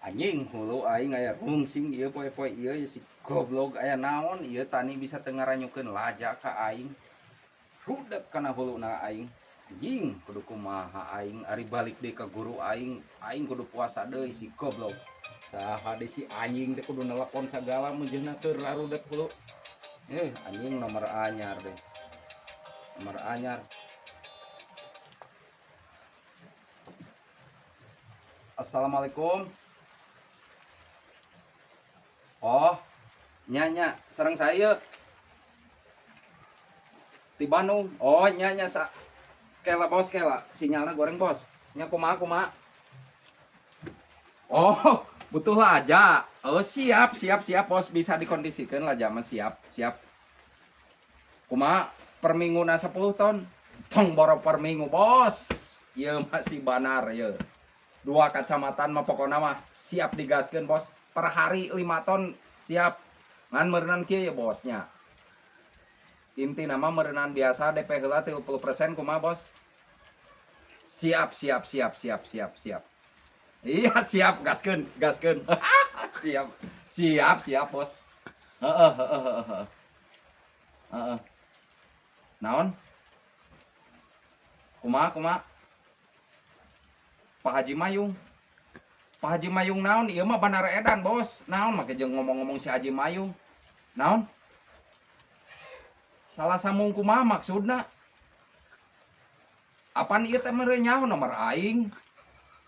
Anjing, hulu aing aya rungsing ieu poe-poe ieu si goblok, aya naon ieu tani bisa teu ngaranyukeun laja ka aing. Rudet kana huluna aing. Anjing, kudu kumaha aing ari balik deui ka guru aing, aing kudu puasa deui si goblok. Saha deui si anjing teh kudu nelepon sagala meujeuhna keur rarudet hulu. Eh, anjing nomor anyar deh. Nomor anyar. Assalamualaikum. Oh, nya nya sareng saya di Bandung. Oh, nya nya sa kela bos, kela sinyalnya goreng bos. Nya kumaha kumaha. Oh, butuh aja. Oh, siap siap siap bos, bisa dikondisikan lah jama, siap siap. Kumaha per minggu na 10 ton? Tong boro per minggu bos. Ieu masih banar ye. Dua kacamatan mah pokokna mah siap digaskeun bos. Per hari 5 ton siap. Ngan meureunan kieu ya bosnya. Inti nama meureunan biasa DP heula 30% kumaha bos? Siap siap siap siap siap siap. Iya siap, gaskeun gaskeun. Siap siap siap bos. Heeh heeh heeh heeh. Heeh. Naon? Kumaha kumaha? Pak Haji Mayung. Pak Haji Mayung naon? Ieu mah Bandara Edan, Bos. Naon make jeung ngomong-ngomong si Haji Mayung. Naon? Salah sambung kumaha maksudna? Apaan ieu teh meureun nyaho nomor aing?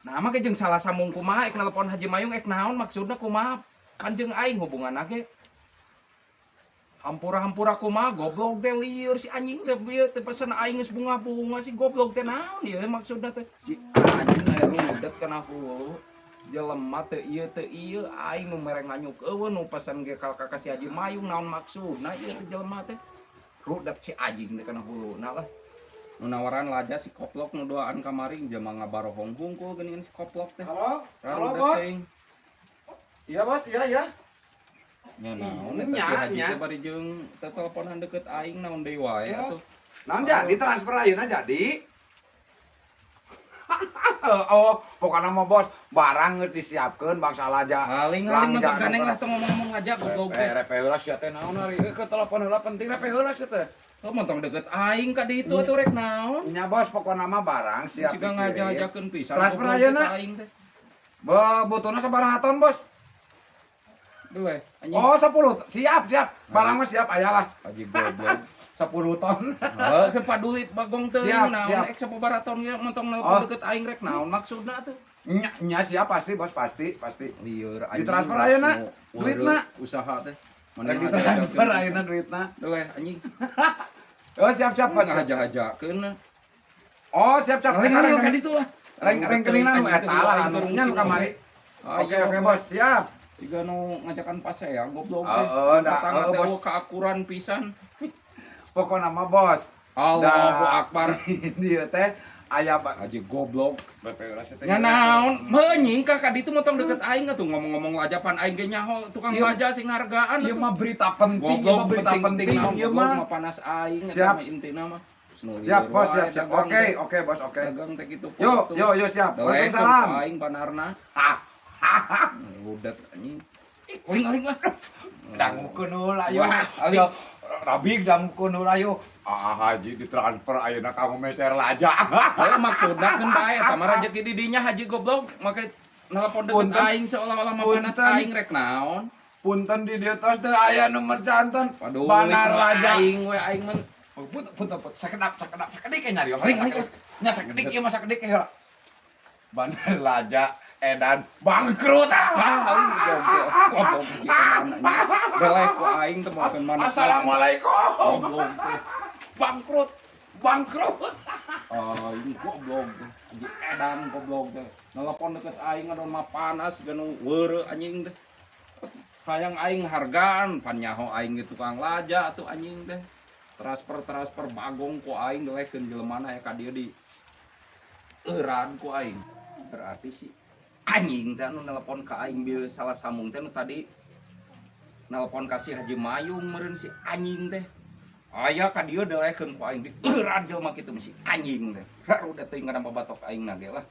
Nah, make jeung salah sambung kumaha ek nelpon Haji Mayung ek naon maksudna kumaha? Kan jeung aing hubunganna ge. Hampura-hampura kumaha goblok teh, lieur si anjing teh, ieu teh pesen aing geus bunga-bunga si goblok teh, naon ieu maksudna teh? Si anjing aya rudet kana hulu. Jelema teu ieu teu ieu, aing nu mere nganyuk eueuh, nu pesen ge ka ka si Haji Mayung, naon maksudna ieu teh jelema teh? Rudet si anjing teh kana huluna lah. Nu nawaran laja si koplok nu duaan kamari, jelema ngabarohong hungkul geuningan si koplok teh. Halo, halo Rarudet bos. teuing. Iya bos, iya iya. Nya naon eta si Nya, Haji nya. teh bari jeung teteleponan deket aing, naon deui wae atuh. Naon jadi transfer ayeuna jadi? Oh, pokoknya mah bos, barang geus disiapkeun bangsa laja. Haling-haling mah Langja gandeng nu lah tong ngomong-ngomong aja goblok teh. Eh, repe heula sia teh, naon ari ke telepon heula penting, repe heula sia teh. Oh, montong deket aing ka ditu atuh rek naon? Nya bos, pokokna mah barang siap Siga dikirim. ngajajakeun pisan Transfer goblok teh ayeuna. ka aing teh. Be, butuhna sabaraha ton, bos? Duh, anjing. Oh, 10. Siap, siap. Barang mah siap aya lah. Haji goblok. 10 ton. Heuh, kan paduli bagong teuing Siap, naon siap. ek sababaraha ton ge montong nelpon Oh. deket aing rek naon maksudna tuh? Nya, nya siap pasti, bos, pasti, pasti. Lieur anjing. Ditransfer ayeuna, duitna. Usaha teh. Rek ditransfer ayeuna duitna. Duh, anjing. Oh, siap, siap, bos. Ngahaja-hajakeun. Oh, siap, siap. Ngaling-ngaling ka ditu lah. Reng reng keningan nu eta lah anu nya nu kamari. Oke, oke, bos, siap. Siga nu ngajakan pasea goblok teh. Heeh, da, Tetangga heeh, teh bos. eueuh keakuran pisan. Pokokna mah bos. Allahu Akbar. Dieu teh aya Haji goblok. BPUS teh. Nya naon? Meunying ka ka ditu montong deket aing atuh ngomong-ngomong lajapan aing ge nyaho tukang Ieu- laja sing hargaan Ieu atuh. mah berita penting, ieu Goblok mah berita penting, naon, ieu goblok mah. mah panas aing eta Siap. mah intina mah. Nu Siap, lieur bos, wae siap, siap. dagang Oke, teh. oke, bos, oke. Dagang teh kitu. Yo, yo, yo, siap. Waalaikumsalam. Aing banarna. Ah, Udah anjing. Ih, aling-aling lah. Dangukeun heula yo. Wah, aling. Yo, Rabik dangukeun heula yo. Ah, haji ditransfer ayeuna kamu meser laja. Heuh, maksudna keun bae eta mah rejeki di dinya haji goblok make nelpon deket Punten. aing seolah-olah mah panas Punten. aing rek naon. Punten di dieu tos teu aya nomor janten. Paduli Banar kumaha laja. aing we aing mah. Oh, punten, punten, punten. Sakedap, sakedap, sakedik ya nyari. Aling, aling. Nya sakedik ieu mah sakedik heula. Banar laja edan bangkrut. Ah, aing goblok. Goblok anjing. Beleh ku aing teh moal mana. Assalamualaikum. Goblok teh. Bangkrut. Bangkrut. Aing goblok teh. Anjing edan goblok teh. Nelpon deket aing ngadon mah panas ganu weureu anjing teh. Hayang aing hargaan pan nyaho aing ge tukang laja atuh anjing teh. Transfer-transfer bagong ku aing dilehkeun jelemana aya ka dieu di euran ku aing. Berarti si anjing teh anu nelpon ka aing bil salah sambung teh nu tadi nelpon ka si Haji Mayung meureun si anjing teh. Aya ka dieu dilehkeun ku aing di euran jelema kitu si anjing teh. Rarudet teuing kana babatok aing na ge lah.